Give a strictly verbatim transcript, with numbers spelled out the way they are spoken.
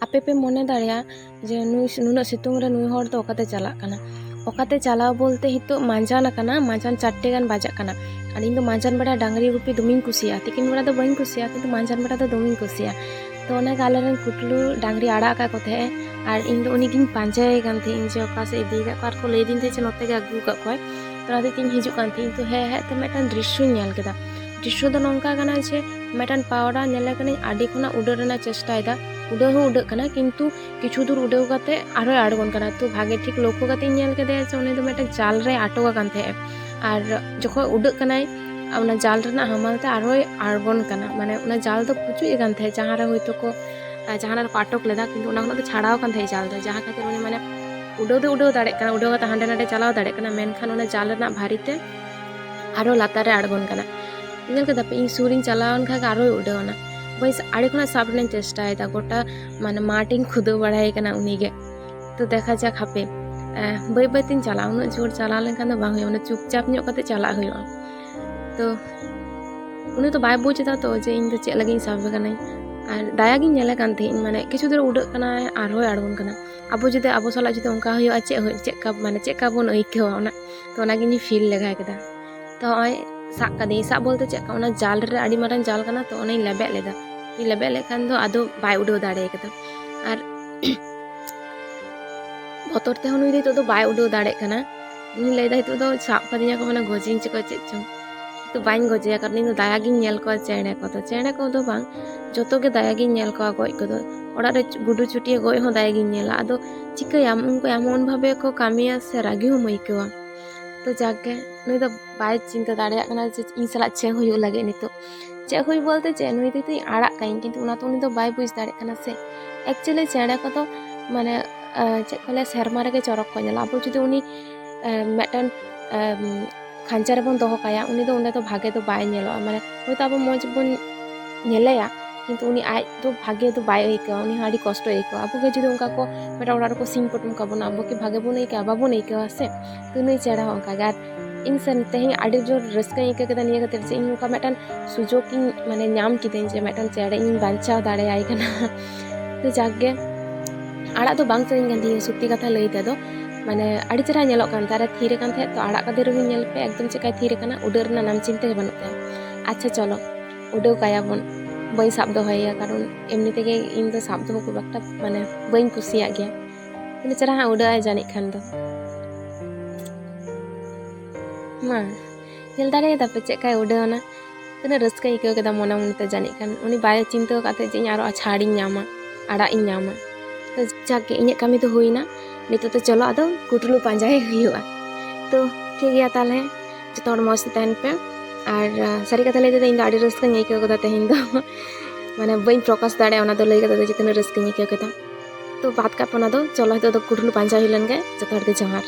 ᱟᱯᱮ ᱯᱮ ᱢᱚᱱᱮ ᱫᱟᱲᱮᱭᱟᱜᱼᱟ ᱡᱮ ᱱᱩᱭ, ᱱᱩᱱᱟᱹᱜ ᱥᱤᱛᱩᱝ ᱨᱮ ᱱᱩᱭ ᱦᱚᱲ ᱫᱚ ᱚᱠᱟᱛᱮ ᱪᱟᱞᱟᱜ ᱠᱟᱱᱟ? ᱚᱠᱟᱛᱮ ᱪᱟᱞᱟᱣ ᱵᱚᱞᱛᱮ ᱱᱤᱛᱚᱜ ᱢᱟᱸᱡᱟᱱ ᱟᱠᱟᱱᱟ, ᱢᱟᱸᱡᱟᱱ ᱪᱟᱨᱴᱮ ᱜᱟᱱ ᱵᱟᱡᱟᱜ ᱠᱟᱱᱟ᱾ ᱟᱨ ᱤᱧ ᱫᱚ ᱢᱟᱸᱡᱟᱱ ᱵᱮᱲᱟ ᱰᱟᱝᱨᱤ ᱜᱩᱯᱤ ᱫᱚᱢᱮᱧ ᱠᱩᱥᱤᱭᱟᱜᱼᱟ᱾ ᱛᱤᱠᱤᱱ ᱵᱮᱲᱟ ᱫᱚ ᱵᱟᱹᱧ ᱠᱩᱥᱤᱭᱟᱜᱼᱟ, ᱠᱤᱱᱛᱩ ᱢᱟᱸᱡᱟᱱ ᱵᱮᱲᱟ ᱫᱚ ᱫᱚᱢᱮᱧ ᱠᱩᱥᱤᱭᱟᱜᱼᱟ᱾ ᱛᱚ ᱚᱱᱟᱜᱮ ᱟᱞᱮᱨᱮᱱ ᱠᱩᱴᱞᱩ ᱰᱟᱝᱨᱤ ᱟᱲᱟᱜ ᱟᱠᱟᱫ ᱠᱚ ᱛᱟᱦᱮᱸᱫ, ᱟᱨ ᱤᱧ ᱫᱚ ᱩᱱᱤᱜᱤᱧ ᱯᱟᱸᱡᱟᱭᱮ ᱠᱟᱱ ᱛᱟᱦᱮᱸᱫ, ᱤᱧ ᱡᱮ ᱚᱠᱟ ᱥᱮᱫ ᱤᱫᱤᱭᱮᱫᱟ ᱠᱚ, ᱟᱨ ᱠᱚ ᱞᱟᱹᱭᱫᱤᱧ ᱛᱟᱦᱮᱸᱫ ᱡᱮ ᱱᱚᱛᱮ ᱜᱮ ᱟᱹᱜᱩ ᱟᱠᱟᱫ ᱠᱚᱣᱟᱭ᱾ ᱛᱚ ᱚᱱᱟ ᱦᱚᱛᱮᱡ ᱛᱮᱧ ᱦᱤᱡᱩᱜ ᱠᱟᱱ ᱛᱟᱦᱮᱸᱫ, ᱠᱤᱱᱛᱩ ᱦᱮᱡ ᱦᱮᱡ ᱛᱮ ᱢᱤᱫᱴᱟᱝ ᱫᱨᱤᱥᱥᱚᱧ ᱧᱮᱞ ᱠᱮᱫᱟ᱾ ᱫᱨᱤᱥᱥᱚ ᱫᱚ ᱱᱚᱝᱠᱟ ᱠᱟᱱᱟ ᱡᱮ ᱢᱤᱫᱴᱟᱝ ᱯᱟᱣᱨᱟ ᱧᱮᱞᱮ ᱠᱟᱹᱱᱟᱹᱧ ᱟᱹᱰᱤ ᱠᱷᱚᱱᱟᱜ ᱩᱰᱟᱹᱜ ᱨᱮᱱᱟᱜ ᱪᱮᱥᱴᱟᱭᱮᱫᱟ, ᱩᱰᱟᱹᱣ ᱦᱚᱸ ᱩᱰᱟᱹᱜ ᱠᱟᱱᱟ, ᱠᱤᱱᱛᱩ ᱠᱤᱪᱷᱩ ᱫᱩᱨ ᱩᱰᱟᱹᱣ ᱠᱟᱛᱮ ᱟᱨᱦᱚᱸᱭ ᱟᱬᱜᱚᱱ ᱠᱟᱱᱟ᱾ ᱛᱚ ᱵᱷᱟᱜᱮ ᱴᱷᱤᱠ ᱞᱚᱠᱠᱷᱚ ᱠᱟᱛᱮᱧ ᱧᱮᱞ ᱠᱮᱫᱮᱭᱟ ᱡᱮ ᱩᱱᱤ ᱫᱚ ᱢᱤᱫᱴᱟᱝ ᱡᱟᱞ ᱨᱮ ᱟᱴᱚᱠ ᱟᱠᱟᱱ ᱛᱟᱦᱮᱸᱜᱼᱟ, ᱟᱨ ᱡᱚᱠᱷᱚᱱ ᱩᱰᱟᱹᱜ ᱠᱟᱱᱟᱭ ᱚᱱᱟ ᱡᱟᱞ ᱨᱮᱱᱟᱜ ᱦᱟᱢᱟᱞ ᱛᱮ ᱟᱨᱦᱚᱸᱭ ᱟᱬᱜᱚᱱ ᱠᱟᱱᱟ᱾ ᱢᱟᱱᱮ ᱚᱱᱟ ᱡᱟᱞ ᱫᱚ ᱯᱩᱪᱩᱡ ᱟᱠᱟᱱ ᱛᱟᱦᱮᱸᱫ, ᱡᱟᱦᱟᱸ ᱨᱮ ᱦᱚᱭᱛᱳ ᱠᱚ, ᱟᱨ ᱡᱟᱦᱟᱱᱟᱜ ᱨᱮᱠᱚ ᱟᱴᱚᱠ ᱞᱮᱫᱟ, ᱠᱤᱱᱛᱩ ᱚᱱᱟ ᱠᱷᱚᱱᱟᱜ ᱫᱚ ᱪᱷᱟᱲᱟᱣ ᱟᱠᱟᱱ ᱛᱟᱦᱮᱸᱫ ᱡᱟᱞ ᱫᱚ, ᱡᱟᱦᱟᱸ ᱠᱷᱟᱹᱛᱤᱨ ᱩᱱᱤ ᱢᱟᱱᱮ ᱩᱰᱟᱹᱣ ᱫᱚ ᱩᱰᱟᱹᱣ ᱫᱟᱲᱮᱭᱟᱜ ᱠᱟᱱᱟ, ᱩᱰᱟᱹᱣ ᱠᱟᱛᱮ ᱦᱟᱸᱰᱮ ᱱᱟᱰᱮ ᱪᱟᱞᱟᱣ ᱫᱟᱲᱮᱭᱟᱜ ᱠᱟᱱᱟ, ᱢᱮᱱᱠᱷᱟᱱ ᱚᱱᱟ ᱡᱟᱞ ᱨᱮᱱᱟᱜ ᱵᱷᱟᱨᱤ ᱛᱮ ᱟᱨᱦᱚᱸ ᱞᱟᱛᱟᱨ ᱨᱮ ᱟᱬᱜᱚᱱ ᱠᱟᱱᱟ᱾ ᱧᱮᱞ ᱠᱮᱫᱟ ᱯᱮ, ᱤᱧ ᱥᱩᱨᱤᱧ ᱪᱟᱞᱟᱣ ᱮᱱ ᱠᱷᱟᱱ ᱜᱮ ᱟᱨᱦᱚᱸᱭ ᱩᱰᱟᱹᱣ ᱮᱱᱟ᱾ ᱵᱟᱹᱧ ᱥᱟ-, ᱟᱹᱰᱤ ᱠᱷᱚᱱᱟᱜ ᱥᱟᱵ ᱨᱮᱱᱟᱜ ᱤᱧ ᱪᱮᱥᱴᱟᱭᱮᱫᱟ, ᱜᱚᱴᱟ ᱢᱟᱱᱮ ᱢᱟᱴᱷ ᱤᱧ ᱠᱷᱩᱫᱟᱹᱣ ᱵᱟᱲᱟᱭ ᱠᱟᱱᱟ ᱩᱱᱤᱜᱮ᱾ ᱛᱚ ᱫᱮᱠᱷᱟ ᱡᱟᱠ ᱦᱟᱯᱮ, ᱮᱸ, ᱵᱟᱹᱭ ᱵᱟᱹᱭ ᱛᱤᱧ ᱪᱟᱞᱟᱜᱼᱟ, ᱩᱱᱟᱹᱜ ᱡᱳᱨ ᱪᱟᱞᱟᱣ ᱞᱮᱱᱠᱷᱟᱱ ᱫᱚ ᱵᱟᱝ ᱦᱩᱭᱩᱜᱼᱟ, ᱢᱟᱱᱮ ᱪᱩᱯᱪᱟᱯ ᱧᱚᱜ ᱠᱟᱛᱮ ᱪᱟᱞᱟᱜ ᱦᱩᱭᱩᱜᱼᱟ᱾ ᱛᱚ ᱩᱱᱤ ᱫᱚ ᱵᱟᱭ ᱵᱩᱡᱽ ᱮᱫᱟ ᱛᱚ ᱡᱮ ᱤᱧ ᱫᱚ ᱪᱮᱫ ᱞᱟᱹᱜᱤᱫ ᱤᱧ ᱥᱟᱵᱮ ᱠᱟᱹᱱᱟᱹᱧ᱾ ᱟᱨ ᱫᱟᱭᱟ ᱜᱤᱧ ᱧᱮᱞᱮ ᱠᱟᱱ ᱛᱟᱦᱮᱸᱫ, ᱢᱟᱱᱮ ᱠᱤᱪᱷᱩ ᱫᱩᱨ ᱩᱰᱟᱹᱜ ᱠᱟᱱᱟᱭ ᱟᱨᱦᱚᱸᱭ ᱟᱬᱜᱚᱱ ᱠᱟᱱᱟ᱾ ᱟᱵᱚ ᱡᱩᱫᱤ ᱟᱵᱚ ᱥᱟᱞᱟᱜ ᱡᱩᱫᱤ ᱚᱱᱠᱟ ᱦᱩᱭᱩᱜᱼᱟ, ᱪᱮᱫ ᱦᱩᱭᱩᱜ, ᱪᱮᱫ ᱠᱟ, ᱢᱟᱱᱮ ᱪᱮᱫ ᱠᱟ ᱵᱚᱱ ᱟᱹᱭᱠᱟᱹᱣᱟ ᱚᱱᱟ, ᱛᱚ ᱚᱱᱟᱜᱮ ᱤᱧ ᱯᱷᱤᱞ ᱞᱮᱜᱟ ᱠᱮᱫᱟ᱾ ᱛᱚ ᱱᱚᱜᱼᱚᱭ ᱥᱟᱵ ᱠᱟᱹᱫᱤᱧ, ᱥᱟᱵ ᱵᱚᱞᱛᱮ ᱪᱮᱫ ᱠᱟ, ᱚᱱᱟ ᱡᱟᱞ ᱨᱮ ᱟᱹᱰᱤ ᱢᱟᱨᱟᱝ ᱡᱟᱞ ᱠᱟᱱᱟ, ᱛᱚ ᱚᱱᱟᱧ ᱞᱮᱵᱮᱫ ᱞᱮᱫᱟ᱾ ᱞᱮᱵᱮᱫ ᱞᱮᱠᱷᱟᱱ ᱫᱚ ᱟᱫᱚ ᱵᱟᱭ ᱩᱰᱟᱹᱣ ᱫᱟᱲᱮ ᱠᱟᱫᱟ᱾ ᱟᱨ ᱵᱚᱛᱚᱨ ᱛᱮᱦᱚᱸ ᱱᱩᱭ ᱫᱚ ᱱᱤᱛᱚᱜ ᱫᱚ ᱵᱟᱭ ᱩᱰᱟᱹᱣ ᱫᱟᱲᱮᱜ ᱠᱟᱱᱟ᱾ ᱩᱱᱤ ᱞᱟᱹᱭᱫᱟ, "ᱱᱤᱛᱚᱜ ᱫᱚ ᱥᱟᱵ ᱠᱟᱫᱤᱧᱟ ᱠᱚ, ᱢᱟᱱᱮ ᱜᱚᱡᱮᱧ ᱪᱚ ᱠᱚ ᱪᱮᱫ ᱪᱚᱝ?" ᱠᱤᱱᱛᱩ ᱵᱟᱹᱧ ᱜᱚᱡᱮᱭᱟ, ᱠᱟᱨᱚᱱ ᱤᱧ ᱫᱚ ᱫᱟᱭᱟ ᱜᱤᱧ ᱧᱮᱞ ᱠᱚᱣᱟ ᱪᱮᱬᱮ ᱠᱚᱫᱚ᱾ ᱪᱮᱬᱮ ᱠᱚᱫᱚ ᱵᱟᱝ, ᱡᱚᱛᱚ ᱜᱮ ᱫᱟᱭᱟ ᱜᱤᱧ ᱧᱮᱞ ᱠᱚᱣᱟ ᱜᱚᱡ ᱠᱚᱫᱚ᱾ ᱚᱲᱟᱜ ᱨᱮ ᱜᱩᱰᱩ ᱪᱩᱴᱭᱟᱹ ᱜᱚᱡ ᱦᱚᱸ ᱫᱟᱭᱟ ᱜᱤᱧ ᱧᱮᱞᱟ᱾ ᱟᱫᱚ ᱪᱤᱠᱟᱹᱭᱟᱢ, ᱩᱱᱠᱩ ᱮᱢᱚᱱ ᱵᱷᱟᱵᱮ ᱠᱚ ᱠᱟᱹᱢᱤᱭᱟ ᱥᱮ, ᱨᱟᱹᱜᱤ ᱦᱚᱸᱢ ᱟᱹᱭᱠᱟᱹᱣᱟ᱾ ᱛᱚ ᱡᱟᱠ ᱜᱮ, ᱱᱩᱭ ᱫᱚ ᱵᱟᱭ ᱪᱤᱱᱛᱟᱹ ᱫᱟᱲᱮᱭᱟᱜ ᱠᱟᱱᱟ ᱡᱮ ᱤᱧ ᱥᱟᱞᱟᱜ ᱪᱮᱫ ᱦᱩᱭᱩᱜ ᱞᱟᱹᱜᱤᱫ ᱱᱤᱛᱚᱜ᱾ ᱪᱮᱫ ᱦᱩᱭ ᱵᱚᱞᱛᱮ ᱪᱮᱫ, ᱱᱩᱭ ᱫᱚ ᱱᱤᱛᱚᱜ ᱤᱧ ᱟᱲᱟᱜ ᱠᱟᱭᱟᱹᱧ, ᱠᱤᱱᱛᱩ ᱚᱱᱟ ᱛᱚ ᱩᱱᱤ ᱫᱚ ᱵᱟᱭ ᱵᱩᱡᱽ ᱫᱟᱲᱮᱭᱟᱜ ᱠᱟᱱᱟ ᱥᱮ᱾ Actually ᱪᱮᱬᱮ ᱠᱚᱫᱚ ᱢᱟᱱᱮ, ᱟᱸ, ᱪᱮᱫ ᱠᱚ ᱞᱟᱹᱭᱟ, ᱥᱮᱨᱢᱟ ᱨᱮᱜᱮ ᱪᱚᱨᱚᱠ ᱠᱚ ᱧᱮᱞᱟ᱾ ᱟᱵᱚ ᱡᱩᱫᱤ ᱩᱱᱤ, ᱟᱸ, ᱢᱤᱫᱴᱮᱱ, ᱟᱸ, ᱠᱷᱟᱧᱪᱟ ᱨᱮᱵᱚᱱ ᱫᱚᱦᱚ ᱠᱟᱭᱟ, ᱩᱱᱤ ᱫᱚ ᱚᱸᱰᱮ ᱫᱚ ᱵᱷᱟᱜᱮ ᱫᱚ ᱵᱟᱭ ᱧᱮᱞᱚᱜᱼᱟ᱾ ᱢᱟᱱᱮ ᱦᱚᱭᱛᱳ ᱟᱵᱚ ᱢᱚᱡᱽ ᱵᱚᱱ ᱧᱮᱞᱮᱭᱟ, ᱠᱤᱱᱛᱩ ᱩᱱᱤ ᱟᱡ ᱫᱚ ᱵᱷᱟᱜᱮ ᱫᱚ ᱵᱟᱭ ᱟᱹᱭᱠᱟᱹᱣᱟ, ᱩᱱᱤ ᱦᱚᱸ ᱟᱹᱰᱤ ᱠᱚᱥᱴᱚᱭ ᱟᱹᱭᱠᱟᱹᱣᱟ᱾ ᱟᱵᱚ ᱜᱮ ᱡᱩᱫᱤ ᱚᱱᱠᱟ ᱠᱚ ᱢᱤᱫᱴᱟᱝ ᱚᱲᱟᱜ ᱨᱮᱠᱚ ᱥᱤᱧ ᱯᱚᱴᱚᱢ ᱠᱟᱵᱚᱱᱟ, ᱟᱵᱚ ᱠᱤ ᱵᱷᱟᱜᱮ ᱵᱚᱱ ᱟᱹᱭᱠᱟᱹᱣᱟ? ᱵᱟᱵᱚᱱ ᱟᱹᱭᱠᱟᱹᱣᱟ ᱥᱮ᱾ ᱛᱚ ᱱᱩᱭ ᱪᱮᱬᱮ ᱦᱚᱸ ᱚᱱᱠᱟ ᱜᱮ᱾ ᱟᱨ ᱤᱧ ᱥᱮ ᱛᱮᱦᱮᱧ ᱟᱹᱰᱤ ᱡᱳᱨ ᱨᱟᱹᱥᱠᱟᱹᱧ ᱟᱹᱭᱠᱟᱹᱣ ᱠᱮᱫᱟ ᱱᱤᱭᱟᱹ ᱠᱷᱟᱹᱛᱤᱨ ᱡᱮ ᱤᱧ ᱚᱱᱠᱟ ᱢᱤᱫᱴᱟᱝ ᱥᱩᱡᱳᱜᱽ ᱤᱧ ᱢᱟᱱᱮ ᱧᱟᱢ ᱠᱤᱫᱟᱹᱧ ᱡᱮ ᱢᱤᱫᱴᱟᱝ ᱪᱮᱬᱮ ᱤᱧ ᱵᱟᱧᱪᱟᱣ ᱫᱟᱲᱮᱭᱟᱭ ᱠᱟᱱᱟ᱾ ᱛᱚ ᱡᱟᱠ ᱜᱮ, ᱟᱲᱟᱜ ᱫᱚ ᱵᱟᱝ ᱥᱟᱱᱟᱧ ᱠᱟᱱ ᱛᱤᱧᱟᱹ, ᱥᱚᱛᱛᱤ ᱠᱟᱛᱷᱟ ᱞᱟᱹᱭ ᱛᱮᱫᱚ᱾ ᱢᱟᱱᱮ ᱟᱹᱰᱤ ᱪᱮᱦᱨᱟ ᱧᱮᱞᱚᱜ ᱠᱟᱱ ᱛᱟᱦᱮᱸᱫ, ᱟᱨᱮ ᱛᱷᱤᱨ ᱟᱠᱟᱱ ᱛᱟᱦᱮᱸᱫ, ᱛᱚ ᱟᱲᱟᱜ ᱠᱟᱛᱮ ᱨᱮᱦᱚᱸ ᱧᱮᱞ ᱯᱮ, ᱮᱠᱫᱚᱢ ᱪᱮᱫᱠᱟᱭ ᱛᱷᱤᱨ ᱟᱠᱟᱱᱟ, ᱩᱰᱟᱹᱜ ᱨᱮᱱᱟᱜ ᱱᱟᱢ ᱪᱤᱱᱛᱟᱹ ᱜᱮ ᱵᱟᱹᱱᱩᱜ ᱛᱟᱭᱟ᱾ ᱟᱪᱪᱷᱟ ᱪᱚᱞᱚ, ᱩᱰᱟᱹᱣ ᱠᱟᱭᱟ ᱵᱚᱱ, ᱵᱟᱹᱧ ᱥᱟᱵ ᱫᱚᱦᱚᱭᱮᱭᱟ, ᱠᱟᱨᱚᱱ ᱮᱢᱱᱤ ᱛᱮᱜᱮ ᱤᱧ ᱫᱚ ᱥᱟᱵ ᱫᱚᱦᱚ ᱠᱷᱩᱵ ᱮᱠᱴᱟ ᱢᱟᱱᱮ ᱵᱟᱹᱧ ᱠᱩᱥᱤᱭᱟᱜ ᱜᱮᱭᱟ᱾ ᱛᱤᱱᱟᱹᱜ ᱪᱮᱦᱨᱟ ᱦᱟᱸᱜ ᱩᱰᱟᱹᱜ ᱟᱭ ᱡᱟᱹᱱᱤᱡ ᱠᱷᱟᱱ ᱫᱚ᱾ ᱢᱟ, ᱧᱮᱞ ᱫᱟᱲᱮᱭᱟᱫᱟ ᱯᱮ ᱪᱮᱫ ᱞᱮᱠᱟᱭ ᱩᱰᱟᱹᱣ ᱮᱱᱟ? ᱛᱤᱱᱟᱹᱜ ᱨᱟᱹᱥᱠᱟᱹᱧ ᱟᱹᱭᱠᱟᱹᱣ ᱠᱮᱫᱟ ᱢᱚᱱᱮ ᱢᱚᱱᱮᱛᱮ ᱡᱟᱹᱱᱤᱡ ᱠᱷᱟᱱ᱾ ᱩᱱᱤ ᱵᱟᱭ ᱪᱤᱱᱛᱟᱹ ᱟᱠᱟᱫ ᱛᱟᱦᱮᱸᱫ ᱡᱮ ᱤᱧ ᱟᱨᱚ ᱪᱷᱟᱲᱤᱧ ᱧᱟᱢᱟ, ᱟᱲᱟᱜ ᱤᱧ ᱧᱟᱢᱟ᱾ ᱛᱚ ᱡᱟᱠ ᱜᱮ, ᱤᱧᱟᱹᱜ ᱠᱟᱹᱢᱤ ᱫᱚ ᱦᱩᱭᱱᱟ᱾ ᱱᱤᱛᱚᱜ ᱫᱚ ᱪᱚᱞᱚ ᱟᱫᱚ ᱠᱩᱴᱞᱩ ᱯᱟᱸᱡᱟᱭᱮ ᱦᱩᱭᱩᱜᱼᱟ᱾ ᱛᱚ ᱴᱷᱤᱠ ᱜᱮᱭᱟ ᱛᱟᱦᱚᱞᱮ, ᱡᱚᱛᱚ ᱦᱚᱲ ᱢᱚᱡᱽ ᱛᱮ ᱛᱟᱦᱮᱱ ᱯᱮ᱾ ᱟᱨ, ᱟ, ᱥᱟᱹᱨᱤ ᱠᱟᱛᱷᱟ ᱞᱟᱹᱭ ᱛᱮᱫᱚ ᱤᱧ ᱫᱚ ᱟᱹᱰᱤ ᱨᱟᱹᱥᱠᱟᱹᱧ ᱟᱹᱭᱠᱟᱹᱣ ᱠᱮᱫᱟ ᱛᱮᱦᱮᱧ ᱫᱚ᱾ ᱢᱟᱱᱮ ᱵᱟᱹᱧ ᱯᱨᱚᱠᱟᱥ ᱫᱟᱲᱮᱭᱟᱜᱼᱟ ᱚᱱᱟ ᱫᱚ ᱞᱟᱹᱭ ᱠᱟᱛᱮ ᱫᱚ ᱡᱮ ᱛᱤᱱᱟᱹᱜ ᱨᱟᱹᱥᱠᱟᱹᱧ ᱟᱹᱭᱠᱟᱹᱣ ᱠᱮᱫᱟ᱾ ᱛᱚ ᱵᱟᱫ ᱠᱟᱜ ᱯᱮ ᱚᱱᱟ ᱫᱚ, ᱪᱚᱞᱚ ᱱᱤᱛᱚᱜ ᱫᱚ ᱠᱩᱴᱞᱩ ᱯᱟᱸᱡᱟ ᱦᱩᱭ ᱞᱮᱱ ᱜᱮ᱾ ᱡᱚᱛᱚ ᱦᱚᱲ ᱜᱮ ᱡᱚᱦᱟᱨ᱾